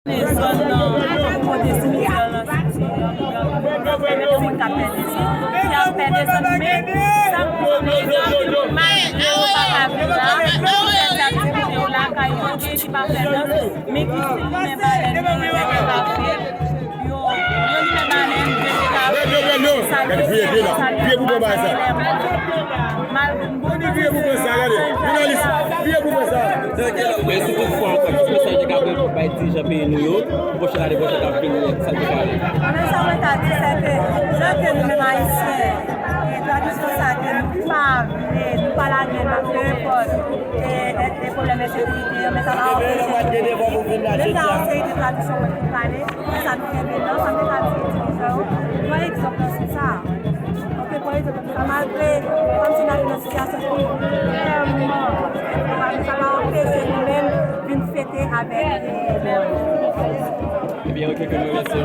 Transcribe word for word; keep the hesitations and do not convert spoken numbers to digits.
Zòn nan kote simityè lan siti, gen anpil moun k ap pèdi san. Ki ap pèdi san, men sa k pwouve ke gen anpil moun, malgre yo pa ka viv la, yo fè ti aktivite yo lakay yo, gen ki pa fè dans, men ki still limen balèn yo, yo bèk kafe, yo, yo limen balèn, bèk kafe, sa yo fè, sa yo fè, malgre Bon, nou priye pou pran sa, gade. Jounalis, priye pou pran sa. Men si toutfwa ankò, kis mesaj ou ka voye pou bay dirijan peyi nou yo, pou pwochen ane, pwochen k ap vini, kisa nou ka di? Mwen, sa mwen ka di, se ke, jan ke nou menm Ayisyen, e, tradisyon sa ke nou pa vle, nou pa lage l, peu importe, e, e, e pwoblèm ensekirite yo, men sa pa anpeche nou, menm nan yon seri de tradisyon mwen fin pale, men sa nou kenbe nan, sa mwen ka di dirijan yo, pran egzanp nan sou sa. Ok, pran egzanp nan sou sa, malgre, kòmsi n ap nan sitiyasyon ki vrèman, sa pa anpeche nou menm vin fete avèk, e, Ebyen, ok, ke nou remèsye.